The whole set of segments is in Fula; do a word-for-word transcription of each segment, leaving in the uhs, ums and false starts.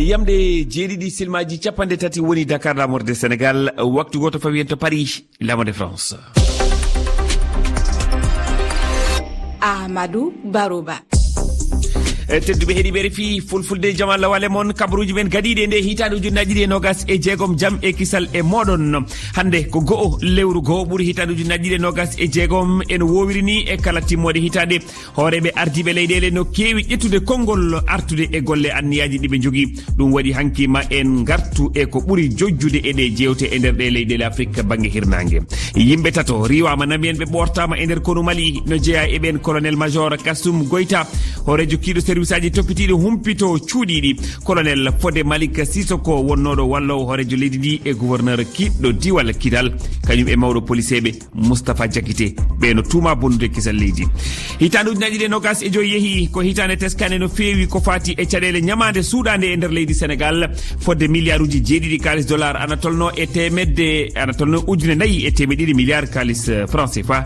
Yamde jeeɗiɗi silmaji capanɗe tati woni Dakar, lamorde Sénégal, waktu gooto fawi en to Paris, lamorde France. Amadou Baroba. E tedduɓe heɗiɓe refi fulfulde jama lawale mon kabaruji men gaɗiɗe nde hitande ujunnaji ɗiɗi e nogas e jeegom, jam e kisal e moɗon. Hande ko go'o lewru go'o ɓuri hitande ujunnaji ɗiɗi e nogas e jeegom, en wowiri ni e kala timmode hitande. Hooreeɓe ardiiɓe leyɗeele no keewi ƴettude konngol artude e golle anniyaji ɗi ɓe njogii. Ɗum waɗi hanki ma en ngartu e ko ɓuri jojjude e ɗe jeewte e nder ɗe leyɗeele Afrik bannge hirnaange. Yimɓe tato riiwaama nami en, ɓe ɓoortaama e nder konu Mali, no jeyaa e ɓeen colonel major Kasum Goyta, hooreejo kiiɗo service aji toppitiiɗi humpito cuuɗiiɗi, colonel Fode Malik Sisoko wonnooɗo walloowo hooreejo leydi ndi e gouverneur kiiɗɗo diwal Kidal, kañum e mawɗo poliseeɓe Moustapha Diakité, ɓe no tuuma bonnude kisal leydi. Hitaande ujunnaji ɗiɗi e nogas e joyi yehi, ko hitaande teskande no feewi ko faati e caɗeele ñamaande suuɗaande e nder leydi Sénégal, fodde milliarduji jeeɗiɗi kaalis dollar, ana tolno e teemedde, ana tolno ujune nayi e teemeɗe ɗiɗi milliard kaalis, eh, franc C F A.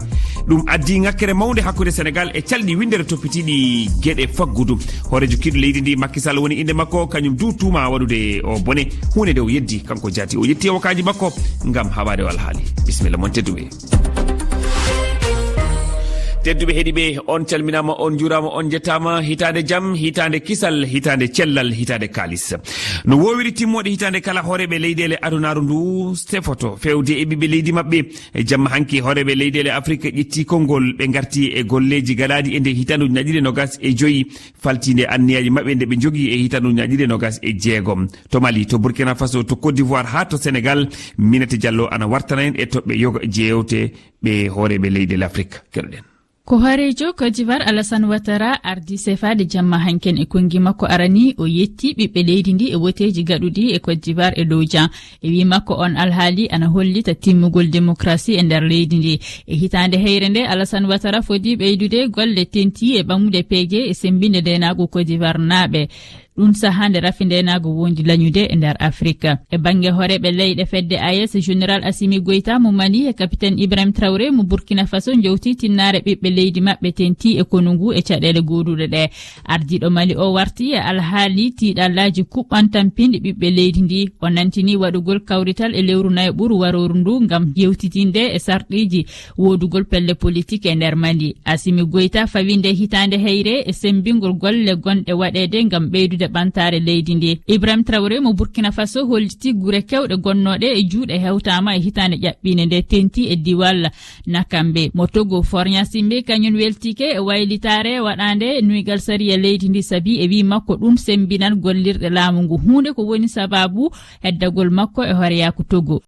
Ɗum addi ŋakkere mawnde hakkunde Sénégal e calɗi winndere toppitiiɗi geɗe faggudu. Hooreejo kiiɗo leydi ndi, Macky Sall woni innde makko, kañum du tuuma waɗude o bone. Huunde nde o yeddi, kanko jaati, o yetti awokaaji makko ngam haɓaade o alhaali. Bisimilla mon, tedduɓe. Tedduɓe heɗiiɓe, on calminaama, on njuuraama, on njettaama. Hitaande jam, hitaande kisal, hitaande cellal, hitaande kaalis. No woowiri timmoode hitaande kala, hooreeɓe leyɗeele adunaaru ndu tefoto feewde e ɓiɓɓe leydi maɓɓe. E jamma hanki, hooreeɓe leyɗeele Afrik ƴetti konngol, ɓe ngarti e golleeji gaɗaaɗi e nde hitaande ujunnaji ɗiɗi e nogas e joyi, faltiinde anniyaaji maɓɓe nde ɓe njogii e hitaande ujunnaji ɗiɗi e nogas e jeegom. To Mali, to Burkina Faso, to Côte d'Ivoire, haa to Sénégal, Minata Diallo ana wartana en e toɓɓe yoga jeewte ɓe hooreeɓe leyɗeele Afrik. Keɗoɗen. Ko hooreejo Côte d'Ivoire Alassane Ouattara ardii sefaade jamma hanken e konngi makko arani, o yetti ɓiɓɓe leydi ndi e woteeji gaɗuɗi e Côte d'Ivoire e dow jan. E wii makko, on alhaali ana hollita timmugol démocratie e nder leydi ndi. E hitaande heyre nde, Alassane Ouattara foti ɓeydude golle tentii e ɓammude peeje e semmbinde ndeenaagu Côte d'Ivoire naaɓe. Ɗum sahaa nde rafi ndeenaagu wondi lañude e nder Afrik. E bannge hooreeɓe leyɗe fedde A E S, Général Assimi Goïta mo Mali e Capitaine Ibrahim Traoré mo Burkina Faso njowti tinnaare ɓiɓɓe leydi maɓɓe tentii e konu ngu e caɗeele gooduɗe ɗe. Ardiiɗo Mali o warti e alhaali tiiɗallaaji kuɓɓantampinɗi ɓiɓɓe leydi ndi. O nantini waɗugol kawrital e lewru nayaɓuru warooru ndu ngam yewtitinde e sarɗiiji woodugol pelle politik e nder Mali. Assimi Goïta fawinde hitaande heyre e semmbingol golle gonɗe waɗeede ngam ɓeydude ɓantaare leydi ndi. Ibrahim Traoré mo Burkina Faso holliti gure kewɗe gonnooɗe e juuɗe hewtaama e hitaande ƴaɓɓiinde nde tenti e diwal Nakambe. Mo Togo, Faure Gnassingbé, kañum weltike e waylitaare waɗaande nuygal sariya leydi ndi, sabi e wii makko ɗum semmbinan gollirɗe laamu ngu, huunde ko woni sabaabu heddagol makko e hooreyaaku Togo.